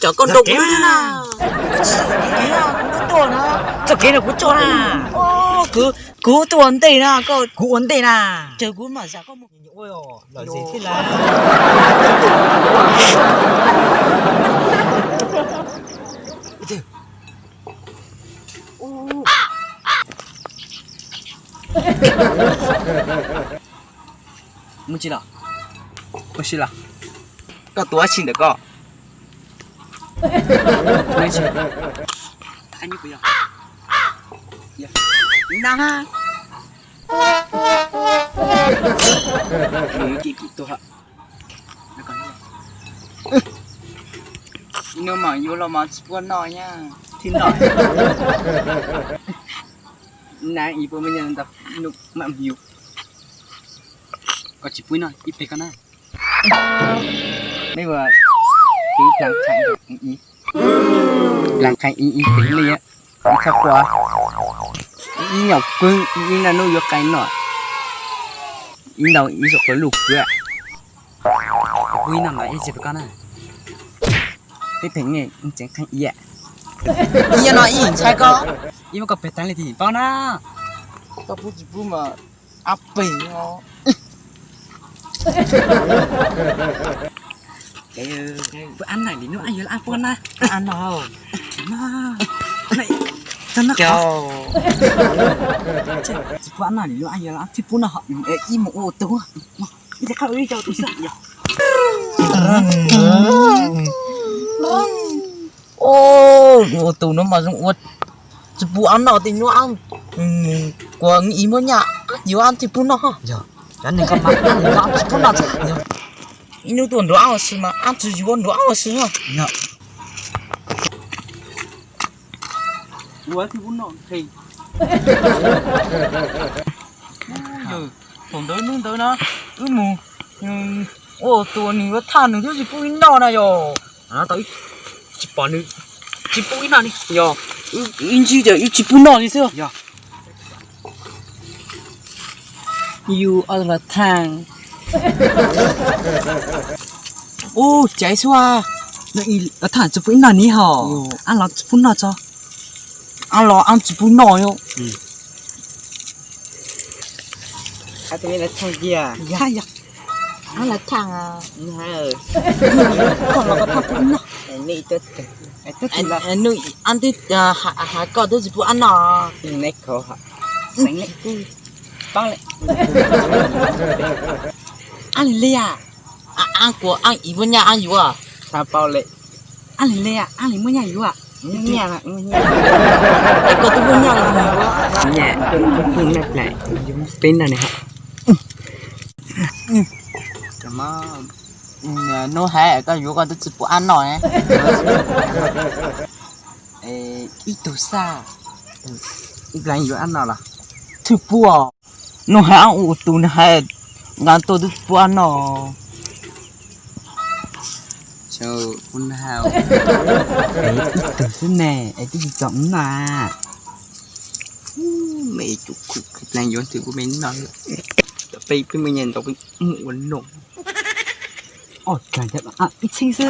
Cov koj nrog kuv na. Txoj kev no kuv tso na. Kuv, kuv tuaj ua ntej na, koj kuv ua ntej na. Ces kuv mam zam koj mus. Lom zem thiab lauj. Mus tsis los? Mus tsis los? Koj tua dab tsi ntawm koj? Na, mus yuav kis kuv tua. Ib hnub mas yuav los mas tsis pub noj nyab. Thib no, na ib puas me nyuam ntau, hnub mam yus. Koj tsis pub noj ib peg koj na. Mej ua, tiv dlaag qhais ib, dlaag qhais ib ib peg mej, ib txhob quaj, ib nyuam pwg ib na nub yuav qai noj, ib ntau ib zaug qhov luj kuv. Pub ib noj mas ib tsis pub koj na. Teb pheej nej tseem qhai ia. Ib no ib ntshai koj. Ib muab koj peg tag li tim paub na. Koj pub tsis pub mas ab peg os. Pub ab na li nub ab yuav ab pub na. Ab no. Tsis pub ab na li nub ab yuav ab tsis pub no. Ib mus ua tus. Ib qhov ib co tus xwb. Ua tus no mas zoo ua tsis pub ab noj tej nub ab, kuv ib muab nyaj yuav ab tsis pub noj. Yog, cov neeg ko mas ab tsis pub noj. Ib nub tuaj nrog ab ua si mas ab tsis yuav nrog ab ua si. Ua tsis pub noj. Yog, thaum ntawd hnub ntawd na, wb mus ua tus nws yuav thaj nws twb tsis pub ib noj na yog. Tau tsis pom nws tsis pub ib noj li yog. Wb ntsis ces wb tsis pub noj li xwb yog. Yus ob los thaj. Ub, caiv xwb. Thaj tsis pub ib noj ni hos. Ab los tsis pub noj tso. Ab los ab tsis pub noj. Ab los thaj. Koj los koj thaj pub ib noj. Nws ab twb has koj twb tsis pub ab noj. Ab li li a. Ab kuv ab ib muab nyaj ab yuav. Txhaj paub li. Ab li li a, ab li muab nyaj yuav. Nyaj, es koj twb muab nyaj los mus yuav. Nyaj, peb noj ni hos. Nub hais koj yuav koj twb tsis pub ab noj. Ib tug xaj, ib plag yuav ab noj los? Tsis pub. Nub hais ab ua tus nws hais, nqa tuaj twb tsis pub ab noj. Ib tug xwb ne, es twb tsis txom na. Me tus kuj plag yuav twb pub me noj. Peb peb me nyuam ntau peb mus ua noj. Ib txheeb xwb.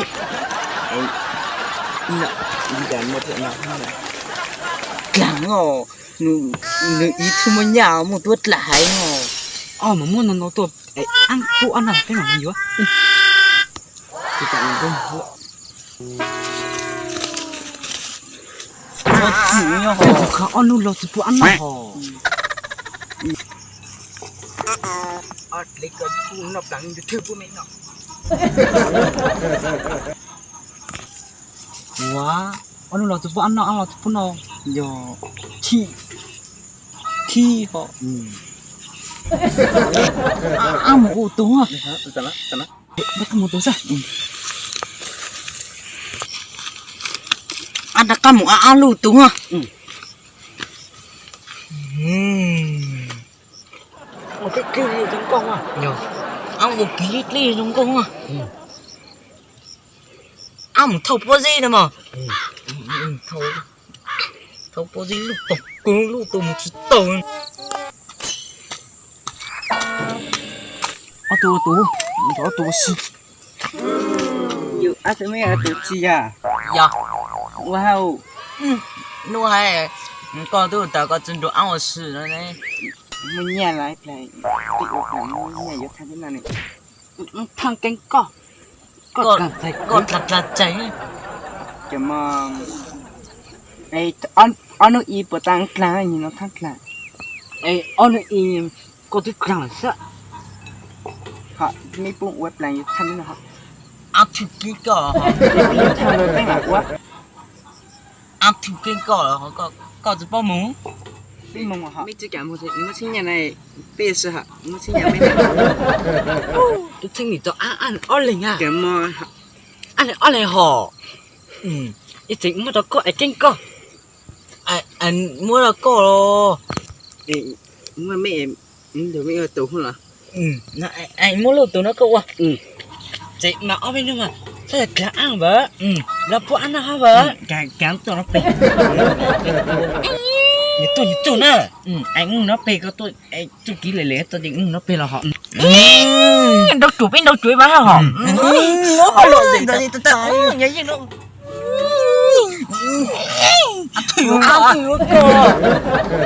Dlaag os, nws ib tug muaj nyaj muaj tuab dlaag haiv os. Ob mus muab no no tuaj, ab pub ob noj peb mam yuav. Txhob txwm nyob hos, ob hnub los tsis pub ab noj hos. Ua, ob hnub los tsis pub ab noj, ab los tsis pub noj. Yog, khib hos. Ab mus ua tus. Ab mus tus xwb. Ab rov qab mus ab, ab lub tus. Yog, ab ua kiv dlib zoo nkauj. Ab mus thauj pob zeb no mog. Thauj pob zeb lub pob kws lub tus mus tsis tau. Ob tug ua tus, ob tug ua si. Yus ab tug me tus tsis yog. Yog, ua hauj, nub hais, koj twb tawm koj txiv nraug ab ua si no ne. Muaj nyiaj lawm, ua nyiaj yuav thaj tib no ne. Thaj keeb koj, koj dlag dlag tsees. Ces ob hnub ib puas tau dlag, nim no thaj dlag. Ob hnub ib koj twb dlag lawm xwb. Ho me pub ua plan yuav thaj no ho. Ab thwj keeb koj, thaj lawm peb mam ua. Ab thwj keeb koj, koj tsis paub mus. Peb mus ho, muab txheeb nyiaj na, peb yuav sib ham muab txheeb nyiaj peb. Tus txheeb nim tau ab, ab ob leeg a. Ab leeg ob leeg ho. Ib txheeb muab rau koj es keeb koj. Muab rau koj los. Muab me, tus me tus los. Muab lub tus no koj ua. Ces mas ob peb hnub mas txhob yog dlag ab npawd, los puab ab noj hab npawd. Nws tuaj nws tuaj na, es mus no peg koj tuaj, txuj kev lem lem tau ces mus no peg los ho. Nrau tsuav peb nrau tsuav ib pab ho.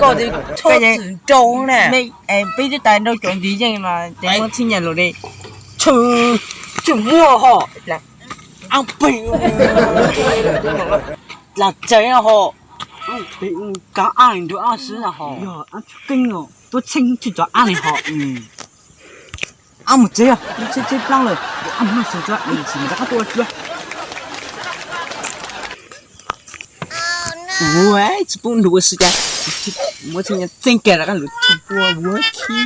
Koj tsis txhob txwm nrau na. Peb twb tas nrau tsuav ntxiv yeej mas ces muab txheeb nyiaj lus li. Tshwm muag ho. Ab peg dlag tsees ho. Kav ab nrug ab xwb ho. Yog ab tshwj keeb os, tuab txheeb tshwj cov ab li ho. Ab mus tsev os, txheeb txheeb plaab lawm, ab mus noj su tso, tsis mus rov qab tuaj ua cuab. Ua tsis pub nrug ua si cas, muab txheeb nyiaj txeeb kiag rov qab lug tsis pub ua khi.